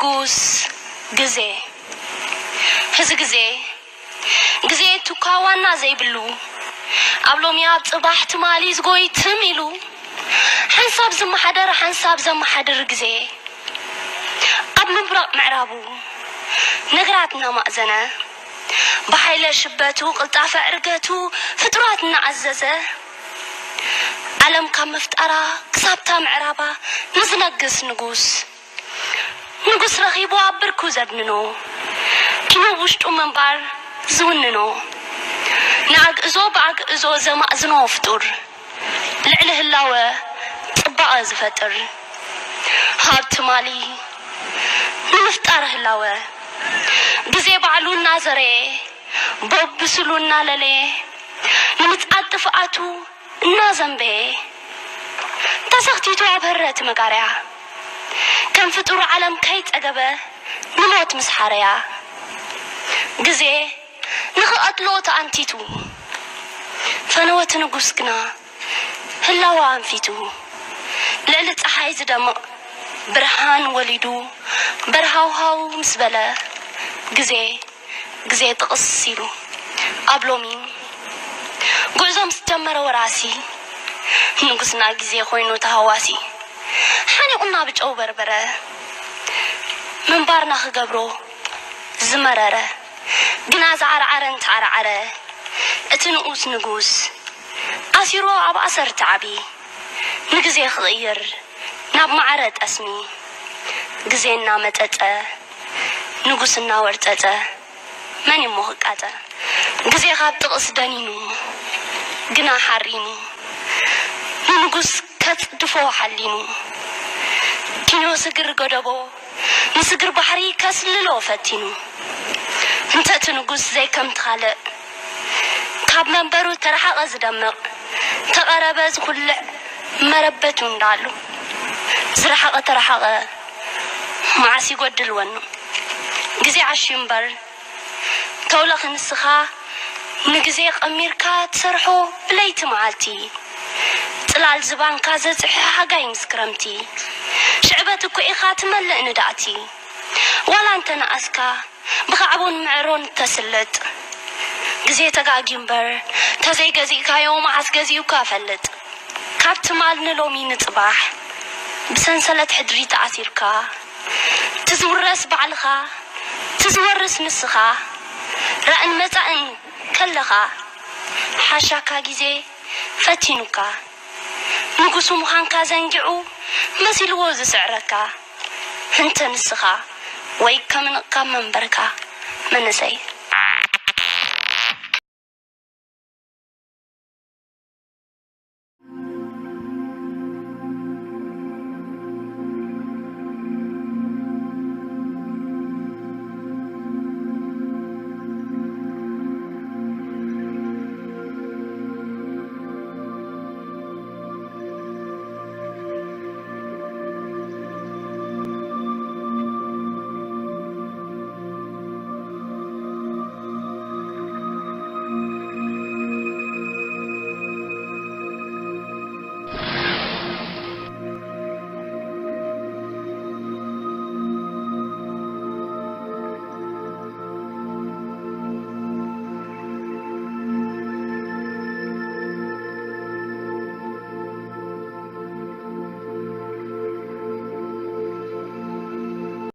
ንጉስ ግዜ። ሕዚ ግዜ፣ ግዜ ቱካ ዋና ዘይብሉ፣ ኣብ ሎሚ ኣብ ጽባሕ ትማሊ ዝጎይ ትም ኢሉ፣ ሓንሳብ ዝመሓደር ሓንሳብ ዘመሓድር ግዜ፣ ኣብ ምብራቕ ምዕራቡ ነገራት እናማእዘነ፣ ብሓይለ ሽበቱ ቅልጣፈ ዕርገቱ ፍጡራት እናኣዘዘ፣ ዓለም ካብ ምፍጣራ ክሳብታ ምዕራባ ንዝነግስ ንጉስ፣ ንጉስ ረኺቡ ኣብ ብርኩ ዘድንኖ፣ ኪኖ ውሽጡ ምንባር ዝውንኖ፣ ንኣግእዞ ብኣግእዞ ዘማእዝኖ ፍጡር፣ ልዕሊ ህላወ ጽባቐ ዝፈጥር፣ ሃብ ትማሊ ንምፍጣር ህላወ፣ ግዜ ባዕሉ እናዘረየ፣ በብስሉ እናለለየ፣ ንምጽኣት ጥፍኣቱ እናዘንበየ፣ ተሰኽቲቱ ኣብ ህረት መጋርያ፣ ከም ፍጡር ዓለም ከይጸገበ ንሞት ምስ ሓረያ፣ ግዜ ንኽቐትሎ ተኣንቲቱ፣ ፈነወት ንጉስ ግና ህላወ ኣንፊቱ፣ ልዕሊ ጸሓይ ዝደምቕ ብርሃን ወሊዱ፣ በርሃውሃው ምስ በለ፣ ግዜ፣ ግዜ ጥቕስ ኢሉ ኣብ ሎሚ ጉዕዞ ምስ ጀመረ ወራሲ፣ ንጉስና ግዜ ኮይኑ ተሃዋሲ። ሓኒቑና ብጨው በርበረ፣ ምንባርና ክገብሮ ዝመረረ፣ ግና ዝዓርዓረ እንተዓርዓረ፣ እቲ ንኡስ ንጉስ ኣሲሮ ኣብ ኣሰር ተዓቢ፣ ንግዜ ክቕይር ናብ ማዕረ ጠስሚ፣ ግዜ እናመጠጠ፣ ንጉስ እናወርጠጠ፣ መን እሞ ክቃጠ? ግዜ ካብ ጥቕስ ደኒኑ፣ ግና ሓሪኑ፣ ንንጉስ ከጽድፎ ሓሊኑ፣ ኪኖ ስግር ገደቦ፣ ንስግር ባሕሪ ከስልሎ ፈቲኑ። እንተ እቲ ንጉስ ዘይከምቲ ካልእ፣ ካብ መንበሩ ተረሓቐ ዝደምቕ፣ ተቐረበ ዝኹልዕ መረበቱ እንዳሉ፣ ዝረሓቐ ተረሓቐ፣ መዓስ ይጎድል ወኑ? ግዜ ዓሽዩ እምበር፣ ተውለኺ ንስኻ ንግዜ ቀሚርካ ትሰርሖ ብለይቲ መዓልቲ፣ ጽላል ዝባንካ ዘጽሒ ሓጋይ ምስ ክረምቲ፣ ሽዕበት እኮ ኢኻ ትመልእ ንዳእቲ። ዋላ እንተ ነኣስካ ብኻዕቦን ምዕሮን ተስልጥ፣ ግዜ ተጋግዩ እምበር፣ ተዘይገዚእካዮ መዓስ ገዚኡካ ፈልጥ። ካብ ትማል ንሎሚ ንጽባሕ፣ ብሰንሰለት ሕድሪ ተኣሲርካ፣ ትዝውረስ ባዕልኻ፣ ትዝወርስ ንስኻ፣ ራእን መጻእን ከለኻ፣ ሓሻካ ግዜ ፈቲኑካ፣ ንጉሱ ምዃንካ ዘንጊዑ መሲልዎ ዝስዕረካ፣ እንተ ንስኻ ወይ ከምንቕካ መንበርካ፣ መንእሰይ።